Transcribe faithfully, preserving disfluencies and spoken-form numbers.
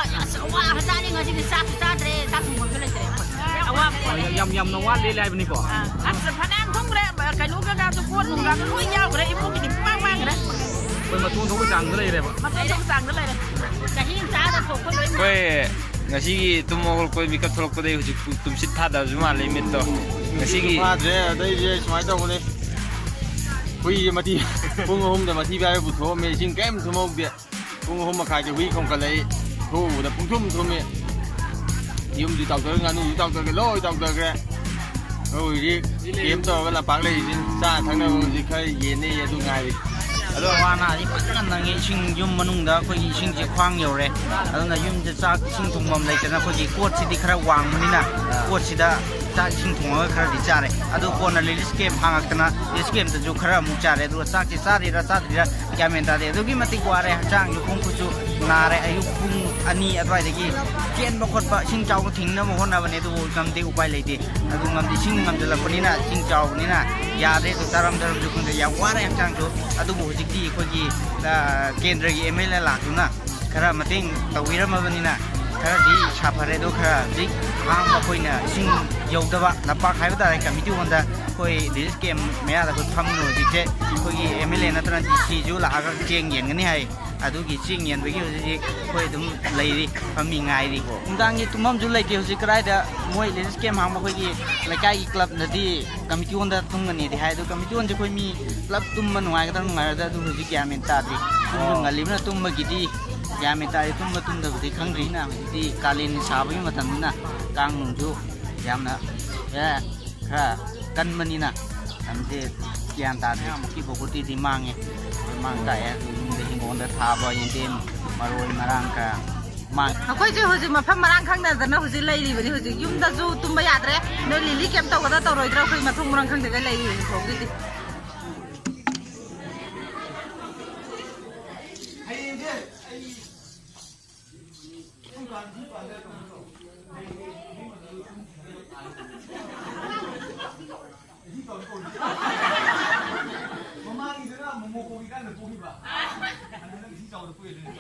ꯑꯁ, ꯋꯥꯈ꯭ꯔꯖꯥꯠꯅꯤ ꯉꯁꯤꯗꯤ꯫ ꯆꯥꯛꯁꯨ ꯆꯥꯗ꯭ꯔꯦ, ꯆꯥꯛ ꯊꯣꯡꯐꯝꯁꯨ ꯂꯩꯇ꯭ꯔꯦ꯫ ꯑꯋꯥꯕ ꯑꯣꯏꯔꯦ꯫ ꯌꯥꯝ ꯌꯥꯝꯅ ꯋꯥꯠꯂꯦ ꯍꯥꯏꯕꯅꯤꯀꯣ꯫ ꯑꯥ, ꯑꯁ, ꯐꯅꯌꯥꯝ ꯊꯣꯡꯈ꯭ꯔꯦ꯫ ꯀꯩꯅꯣ ꯀꯩꯀꯥꯁꯨ, ꯀꯣꯟ ꯅꯨꯡ ꯀꯩꯀꯥꯁꯨ ꯂꯣꯏ ꯌꯥꯎꯈ꯭ꯔꯦ꯫ ꯏꯃꯨꯡꯒꯤꯗꯤ ꯄꯨꯡꯃꯥꯡ ꯃꯥꯡꯈ꯭ꯔꯦ꯫ ꯑꯩꯈꯣꯏ ꯃꯇꯣꯟ ꯊꯣꯛꯄ ꯆꯥꯡꯗ ꯂꯩꯔꯦꯕ꯫ ꯃꯇꯣꯟ ꯊꯣꯛꯄ ꯆꯥꯡꯗ ꯂꯩꯔꯦ꯫ ꯆꯍꯤ ꯑꯃ ꯆꯥꯗ ꯊꯣꯛꯄ ꯂꯣꯏ ꯃꯥꯡꯈ꯭ꯔꯦ꯫ ꯑꯩꯈꯣꯏ ꯉꯁꯤꯒꯤ ꯇꯨꯝ ꯍꯧꯒꯠꯂꯛꯄꯗ, ꯃꯤꯀꯞ ꯊꯣꯛꯂꯛꯄꯗꯩ ꯍꯧꯖꯤꯛ ꯄꯨ-, ꯇꯨꯝꯁꯤꯠ ꯐꯥꯗꯕꯁꯨ ꯃꯥꯜꯂꯦ ꯃꯤꯠꯇꯣ꯫ ꯉꯁꯤꯒꯤ ꯐꯥꯗ꯭ꯔꯦ꯫ ꯑꯗꯩꯗꯤ ꯁꯨꯃꯥꯏꯅ ꯇꯧꯕꯅꯦ, ꯍꯨꯏꯁꯦ ꯃꯊꯤ, ꯄꯨꯡ ꯑꯍꯨꯝꯗ ꯃꯊꯤ ꯐꯥꯏꯔ ꯄꯨꯊꯣꯛꯑꯝꯃꯦ, ꯏꯁꯤꯡ ꯀꯔꯤꯝ ꯊꯨꯝꯍꯧꯗꯦ꯫ ꯄꯨꯡ ꯑꯍꯨꯝ ꯃꯈꯥꯏꯗ ꯍꯨꯏ ꯈꯣꯡꯀꯠꯂꯛꯏ꯫ ꯊꯣꯛꯎꯕꯗ ꯄꯨꯡꯊꯨꯝ ꯊꯨꯝꯃꯤ꯫ ꯌꯨꯝꯁꯨ ꯇꯥꯎꯊꯈ꯭ꯔꯦ, ꯉꯥꯅꯨꯁꯨ ꯇꯥꯎꯊꯈ꯭ꯔꯦ, ꯂꯣꯏ ꯇꯥꯎꯊꯈ꯭ꯔꯦ꯫ ꯑꯩꯈꯣꯏ ꯍꯧꯖꯤꯛ ꯀꯦꯝ ꯇꯧꯔꯒ ꯂꯝꯄꯥꯛ ꯂꯩꯔꯤꯁꯤꯅ ꯆꯥꯅ ꯊꯛꯅꯕ ꯍꯧꯖꯤꯛ ꯈꯔ ꯌꯦꯟꯅꯩ, ꯑꯗꯨ ꯉꯥꯏꯔꯤ꯫ ꯑꯗꯣ ꯋꯥꯅꯗꯤ ꯐꯖꯅ ꯅꯪꯉꯤ꯫ ꯏꯁꯤꯡ, ꯌꯨꯝ ꯃꯅꯨꯡꯗ ꯑꯩꯈꯣꯏꯒꯤ ꯏꯁꯤꯡꯁꯦ ꯈ꯭ꯋꯥꯡ ꯌꯧꯔꯦ꯫ ꯑꯗꯨꯅ ꯌꯨꯝꯁꯦ ꯆꯥꯛ ꯏꯁꯤꯡ ꯊꯣꯡꯐꯝ ꯂꯩꯇꯅ, ꯑꯩꯈꯣꯏꯒꯤ ꯀꯣꯠꯁꯤꯗꯤ ꯈꯔ ꯋꯥꯡꯕꯅꯤꯅ, ꯀꯣꯠꯁꯤꯗ ꯆꯥꯛ ꯏꯁꯤꯡ ꯊꯣꯡꯉꯒ ꯈꯔꯗꯤ ꯆꯥꯔꯦ꯫ ꯑꯗꯨ ꯀꯣꯟꯅ ꯔꯤꯂꯤꯐ ꯀꯦꯝ ꯍꯥꯡꯉꯛꯇꯅ, ꯔꯤꯂꯤꯐ ꯀꯦꯝꯗꯁꯨ ꯈꯔ ꯑꯃꯨꯛ ꯆꯥꯔꯦ꯫ ꯑꯗꯨꯒ ꯆꯥꯛꯁꯤ ꯆꯥꯔꯤꯔꯥ ꯆꯥꯗ꯭ꯔꯤꯔꯥ ꯒ꯭ꯌꯥꯟ ꯃꯦꯟ ꯇꯥꯗꯦ꯫ ꯑꯗꯨꯛꯀꯤ ꯃꯇꯤꯛ ꯋꯥꯔꯦ, ꯍꯛꯆꯥꯡꯁꯨ, ꯈꯣꯡ ꯈꯨꯠꯁꯨ ꯅꯥꯔꯦ꯫ ꯑꯌꯨꯛ ꯄꯨꯡ ꯑꯅꯤ ꯑꯗꯨꯋꯥꯏꯗꯒꯤ ꯆꯦꯟꯕ ꯈꯣꯠꯄ, ꯏꯁꯤꯡ ꯆꯥꯎꯕ ꯊꯤꯡꯅꯕ ꯍꯣꯠꯅꯕꯅꯦ, ꯑꯗꯨꯕꯨ ꯉꯝꯗꯦ, ꯎꯄꯥꯏ ꯂꯩꯇꯦ꯫ ꯑꯗꯨ ꯉꯝꯗꯦ, ꯏꯁꯤꯡ ꯉꯝꯁꯤꯜꯂꯛꯄꯅꯤꯅ, ꯏꯁꯤꯡ ꯆꯥꯎꯕꯅꯤꯅ ꯌꯥꯗ꯭ꯔꯦ꯫ ꯑꯗꯨ ꯆꯥꯔꯝ ꯆꯥꯔꯝꯁꯨ ꯈꯪꯗꯦ, ꯌꯥꯝ ꯋꯥꯔꯦ ꯍꯛꯆꯥꯡꯁꯨ꯫ ꯑꯗꯨꯕꯨ ꯍꯧꯖꯤꯛꯇꯤ ꯑꯩꯈꯣꯏꯒꯤ, ꯑ, ꯀꯦꯟꯗ꯭ꯔꯒꯤ ꯑꯦꯝ ꯑꯦꯜ ꯑꯦ ꯂꯥꯛꯇꯨꯅ ꯈꯔ ꯃꯇꯦꯡ ꯇꯧꯕꯤꯔꯝꯃꯕꯅꯤꯅ ꯈꯔꯗꯤ ꯁꯥꯐꯔꯦ꯫ ꯑꯗꯣ ꯈꯔ ꯍꯧꯖꯤꯛ ꯑꯍꯥꯡꯕ ꯑꯩꯈꯣꯏꯅ ꯏꯁꯤꯡ ꯌꯧꯗꯕ ꯂꯝꯄꯥꯛ ꯍꯥꯏꯕ ꯇꯥꯔꯦ, ꯀꯝꯃ꯭ꯌꯨꯅꯤꯇꯤ ꯍꯣꯜꯗ ꯑꯩꯈꯣꯏ ꯔꯤꯂꯤꯐ ꯀꯦꯝ ꯃꯌꯥꯗ ꯑꯩꯈꯣꯏ ꯐꯝꯃꯤ ꯍꯧꯖꯤꯛꯁꯦ꯫ ꯑꯩꯈꯣꯏꯒꯤ ꯑꯦꯝ ꯑꯦꯜ ꯑꯦ ꯅꯠꯇ꯭ꯔꯒ ꯗꯤ ꯁꯤꯁꯨ ꯂꯥꯛꯑꯒ ꯆꯦꯡ ꯌꯦꯟꯒꯅꯤ ꯍꯥꯏ꯫ ꯑꯗꯨꯒꯤ ꯆꯦꯡ ꯌꯦꯟꯕꯒꯤ ꯍꯧꯖꯤꯛ ꯍꯧꯖꯤꯛ ꯑꯩꯈꯣꯏ ꯑꯗꯨꯝ ꯂꯩꯔꯤ, ꯐꯝꯃꯤ, ꯉꯥꯏꯔꯤ꯫ ꯅꯨꯡꯗꯥꯡꯒꯤ ꯇꯨꯝꯐꯝꯁꯨ ꯂꯩꯇꯦ ꯍꯧꯖꯤꯛ꯫ ꯀꯗꯥꯏꯗ ꯃꯣꯏ ꯔꯤꯂꯤꯐ ꯀꯦꯝ ꯍꯥꯡꯕ ꯑꯩꯈꯣꯏꯒꯤ ꯂꯩꯀꯥꯏꯒꯤ ꯀ꯭ꯂꯕꯅꯗꯤ ꯀꯝꯃ꯭ꯌꯨꯅꯤꯇꯤ ꯍꯣꯜꯗ ꯇꯨꯝꯒꯅꯤꯗꯤ ꯍꯥꯏ꯫ ꯑꯗꯣ ꯀꯝꯃ꯭ꯌꯨꯅꯤꯇꯤ ꯍꯣꯜꯁꯦ ꯑꯩꯈꯣꯏ ꯃꯤ ꯄꯨꯂꯞ ꯇꯨꯝꯕ ꯅꯨꯡꯉꯥꯏꯒꯗ꯭ꯔꯥ ꯅꯨꯡꯉꯥꯏꯔꯣꯏꯗ꯭ꯔꯥ ꯑꯗꯨ ꯍꯧꯖꯤꯛ ꯒ꯭ꯌꯥꯟ ꯃꯦꯟ ꯇꯥꯗ꯭ꯔꯤ꯫ ꯇꯨꯝꯕ ꯉꯜꯂꯤꯕꯅ ꯇꯨꯝꯕꯒꯤꯗꯤ ꯒ꯭ꯌꯥꯟ ꯃꯦꯟ ꯇꯥꯗꯦ꯫ ꯇꯨꯝꯕ ꯇꯨꯝꯗꯕꯗꯤ ꯈꯪꯗ꯭ꯔꯤꯅ ꯍꯧꯖꯤꯛꯇꯤ ꯀꯥꯂꯦꯟ ꯁꯥꯕꯒꯤ ꯃꯇꯝꯅꯤꯅ ꯀꯥꯡ ꯅꯨꯡꯁꯨ ꯌꯥꯝꯅ, ꯑꯦ, ꯈꯔ ꯀꯟꯕꯅꯤꯅ ꯂꯝꯁꯦ ꯒ꯭ꯌꯥꯟ ꯇꯥꯗ꯭ꯔꯦ꯫ ꯑꯃꯨꯛꯀꯤ ꯄ꯭ꯔꯣꯄꯔꯇꯤꯗꯤ ꯃꯥꯡꯉꯦ, ꯃꯥꯡ ꯇꯥꯛꯑꯦ꯫ ꯑꯗꯨ ꯌꯨꯝꯗ ꯍꯤꯡꯒꯣꯜꯗ ꯊꯥꯕ ꯌꯦꯟꯗꯦꯝ, ꯃꯔꯣꯏ ꯃꯔꯥꯡ ꯈꯔ ꯃꯥꯡ ꯑꯩꯈꯣꯏꯁꯦ ꯍꯧꯖꯤꯛ ꯃꯐꯝ ꯃꯔꯥꯡ ꯈꯪꯗꯗꯅ ꯍꯧꯖꯤꯛ ꯂꯩꯔꯤꯕꯅꯤ꯫ ꯍꯧꯖꯤꯛ ꯌꯨꯝꯗꯁꯨ ꯇꯨꯝꯕ ꯌꯥꯗ꯭ꯔꯦ꯫ ꯅꯣꯏ ꯂꯤꯂꯤ ꯀꯩꯝ ꯇꯧꯒꯗ꯭ꯔꯥ ꯇꯧꯔꯣꯏꯗ꯭ꯔꯥ ꯑꯩꯈꯣꯏ ꯃꯊꯣꯡ ꯃꯔꯥꯡ ꯈꯪꯗꯒꯩ ꯂꯩꯔꯤ ꯍꯧꯖꯤꯛ ꯐꯥꯎꯒꯤꯗꯤ꯫ ꯃꯃꯥꯡꯒꯤꯗꯨꯅ ꯃꯣꯃꯣ ꯀꯣꯕꯤ ꯀꯥꯟꯗ ꯄꯨꯈꯤꯕ꯫ ꯑꯗꯨ ꯅꯪ ꯏꯁꯤꯡ ꯆꯥꯎꯕꯗ ꯄꯨꯏ ꯑꯗꯨꯅ꯫